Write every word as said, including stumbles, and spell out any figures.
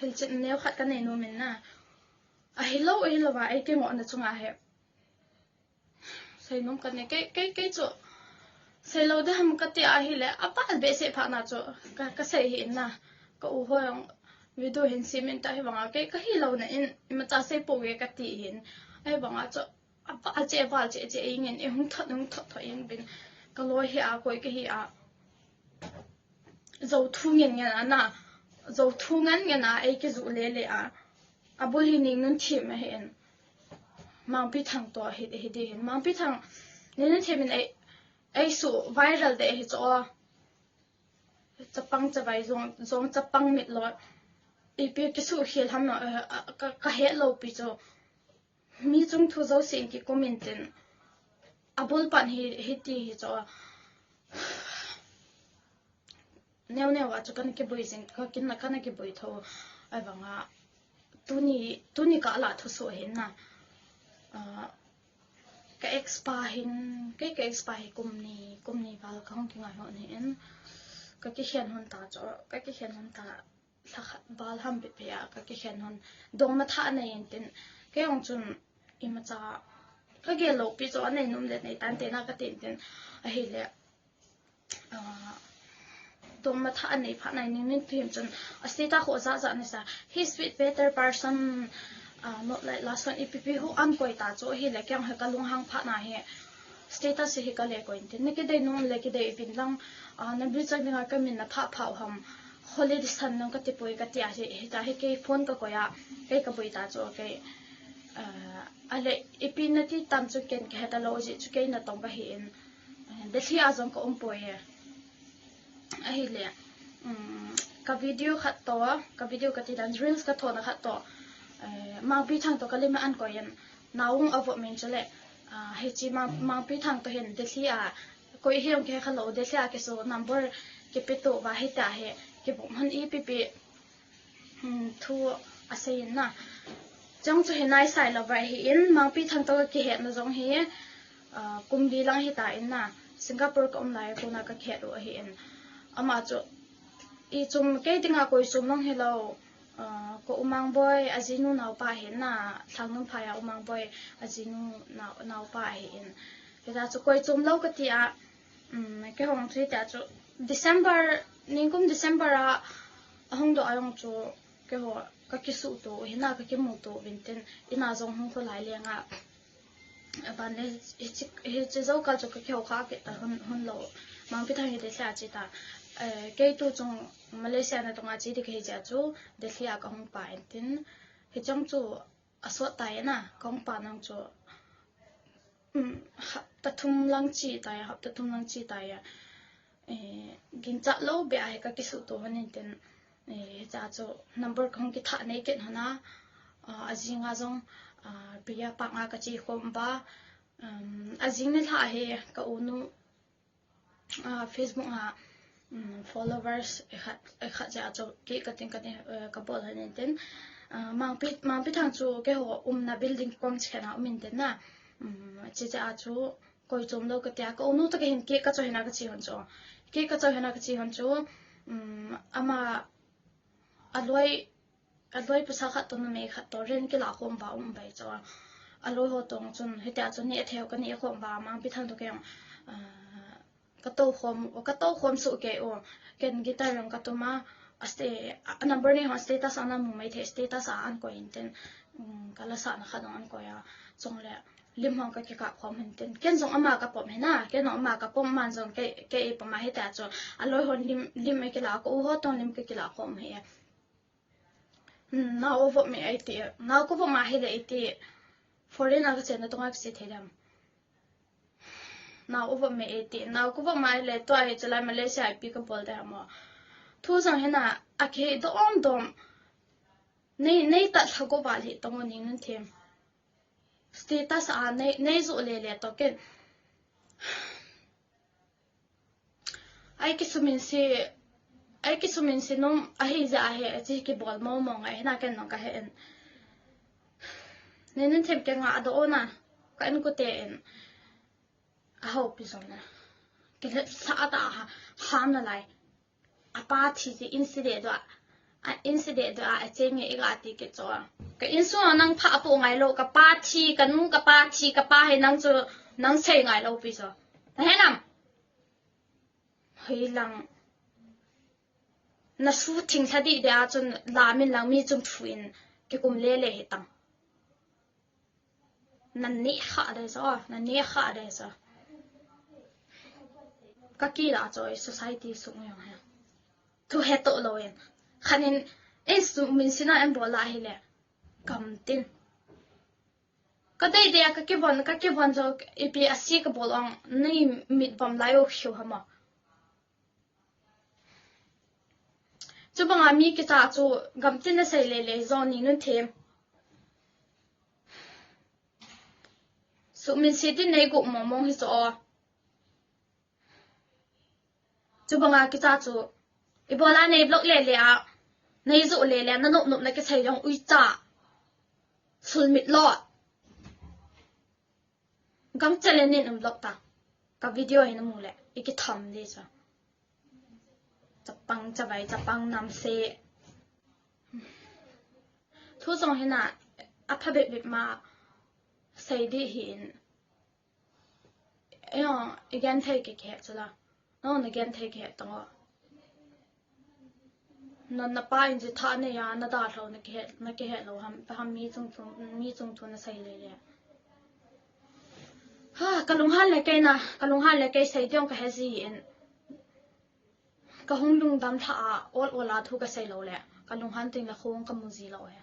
hilchetna neo khat kanei nom in na. Ahilou, ahilou va, ei kingohna chunga hi. Seinom kanei, kei, kei, kei chu. Seilou ding ham kati ahile, abal behseh phat na chu. Ka, kasei hih in na. Ka u ho jong video hin sem in ta hivanga, kei kahilouna in, imacha seipou ve kati hih in. Ahivanga chu. Abal cheh, abal cheh cheh, ei ngen, ei hung thot, hung thot thot, ei ngen. Kaloi hi a, koi kahi a. Jou thu ngen ngen a na. Jou thu ngen ngen a, ei kijoh le le a. Abul hi Ningnunthim ahi in. Mangpithang toh hi, hi ding hin. Mangpithang, Ningnunthim in ei, ei su viral ding hi chu. Chapang chavai jong, jong chapang mitlou. Ipi kisuhkhel ham no, eh, ka, kahet lou pi chu. Mi chung thu jouse in kikum in tin. Abul pan hi, hiti hi chu. Neo neo a chu kana kiboi jing, ka kin la kana kiboi tho. Ahivanga, tuni, tuni kala thusoh hin na. Ah, ka ex pa hin, kei ka ex pa hi kum ni, kum ni val kahung kingai hon hi in. Ka kikhen hon ta chu, ka kikhen hon ta. Lha khat val ham peh peh a, ka kikhen hon. Dongma thah nei in tin. Kei jong chun imacha. Kagel lou pi chu anei nom le nei tante na katin tin. Ahile. Ah, dongma thah anei phat na Ningnunthim chun. A status ho ja ja nei sa. He's with better person. Ah, not like last one. Ipi pi hu ankoi ta chu ahile. Kei jong hi kalunghang phat na hi. Status hi kale koi in tin. Na kidei nom le kidei vin lang. Ah, na bichang dinga kamin na phah phah u ham. Holiday san nung kati poi kati a hi, hita hi kei phone kakoi a, kei kaboi ta chu kei, ah, ale ipi nati tam chu ken kahe talou jeh chu kei natong kahi in, ah, Delhi a jong kaum poi e. Ahile, um, ka video khat toh, ka video kati dan reels kathona khat toh, eh, Mangpithang toh kalim a ankoi in, naung avop min chule, ah, hiche Mang, Mangpithang toh hin Delhi a, Koi hi jong kihe khalou, Delhi a kisu number kipe to va hita hi, kibom hon ipi pi, hmm, thu asei in na. Chang chu hi naisai lou va hi in, Mangpithang toh kakihetna jong hi, ah, kum li lang hita in na. Singapore kaum lai a kona kakihet u ahi in. Ama chu, i chom kei dinga koi chom lang hilou, ah, ka U Mangboi, ajinu naopa hi na, Lhangnomphai a U Mangboi, ajinu nao, naopa ahi in. Hita chu koi chom lou kati a, um, kei hung chu hita chu December, nikum December a, ahung doh a jong chu keiho kakisuh to u hi na, kakimu to uvin tin, in a jong hung kholai leng a. Aban le, hiche, hiche jou kal chu kakihou kha kit ta hun, hun lou. Mangpithang hi Delhi a che ta. Eh, kei tu chung Malaysia natong a che ding kahi jeh a chu Delhi a kahung pan tin. Hichang chu asot tai na, kahung pan nung chu. Um, hapta thum lang che tai, hapta thum lang che tai a. Eh, ginchat lou beh a hi kakisuh to hon in tin, eh, hiche a chu number kahung kithah nei kit hon a, ah, ajing a jong, ah, Priya park a kache khom uva, um, ajing nilhah hi ka u nu, ah, Facebook a, um, followers, eh, khat, eh, khat jeh a chu cake kating kating, eh, kabol hon in tin, ah, Mangpi, Mangpithang chu keiho umna building kom chikhen a um in tin na, um, hiche jeh a chu, Koi chom lou kati a, ka u nu toh kahin cake kacho hina kache hon chu. Cake kacho hina kache hon chu, um, ama aloi, aloi pasal khat toh numei khat toh rent kila khom uva um bai chu. Aloi ho toh chun, hitia chu neh thei u kaneh khom uva, Mangpithang toh kei jong, ah, katou khom, katou khom soh kei u. Ken guitar jong katum a, a sta-, a number nei ho status a namu mai thei, status a ankoi in tin, um, kala sahna khat jong ankoi a. Chule, lim hong kakikap khom hin tin. Ken jong ama kapom hina, ken jong ama kapom, aman jong kei, kei eipom a hitia chu. Aloi hon lim, lim eikila, ka u ho toh lim kakila khom hi. Hmm, nao avop me eiti, nao kavop ma hile eiti. Foreign a kache natong a kache thei dem. Nao avop me eiti, nao kavop ma hile tua hi chulai Malaysia a ipi kabol dem mo. Thu jong hina, akidoh dom. Nei, nei tat lha go val hi tong o Ningnunthim. Status a nei, nei joh le le toh ken. Ai kisumin si, ai kisumin si nom ahi jeh a hi, achi kibol mo mo ngai hina ken nong kahe in. Ningnunthim kei nga adoh o na, ka inkote in. Ahoupi jong na. Kile sa ata ha, ham nalai. Apa thi jeh in si de doh a. A inside do a, a cheng e iga ti kit cho. Ka insung a nang pha apo ngai lou, ka pa thi, ka nu ka pa thi, ka pa he nang chu, nang sei ngai lou pi cho. Na he nam? Hei lang. Na su thing thla di de a chun la min lang mi chung thu in kikum le le he tang. Nan ne kha de so, nan ne kha de so. Ka kila cho i society sung yong he. Thu he to lo in. Khan in, in su min sina en bol la hi le. Kam tin. Ka dei dei a ka kivon, ka kivon cho ipi a si ka bol ong, nei mit vom lai o khiu hama. Chubanga mi kicha chu gam tin na sei le le zo ni nun them. Su min si tin nei gu mo mong hi so. Chubanga kicha chu. Ibola nei block le le a. Nei zu le le na nop nop na kisei jong ui cha. Sul mit lo. Gam chale nin um block ta. Ka video hi na mu le. I kitham di cha. Chapang chavai, chapang nam se. Thu song hi na. A pha bit bit ma. Sei di hi in. Eo, i gen thei ke ke chu la. No, na gen thei ke tong o. Na, na pa in ji tha ne ya, na da lo na ke, na ke lo ham, pa ham mi chung chung, mi chung chung na sei le le. Ha, ka lunghan le ke na, ka lunghan le ke sei diong ka he ji in. Ka hung lungdam tha a, ol ol a thu ka sei lo le. Ka lunghan ting la khong ka mu ji lo he.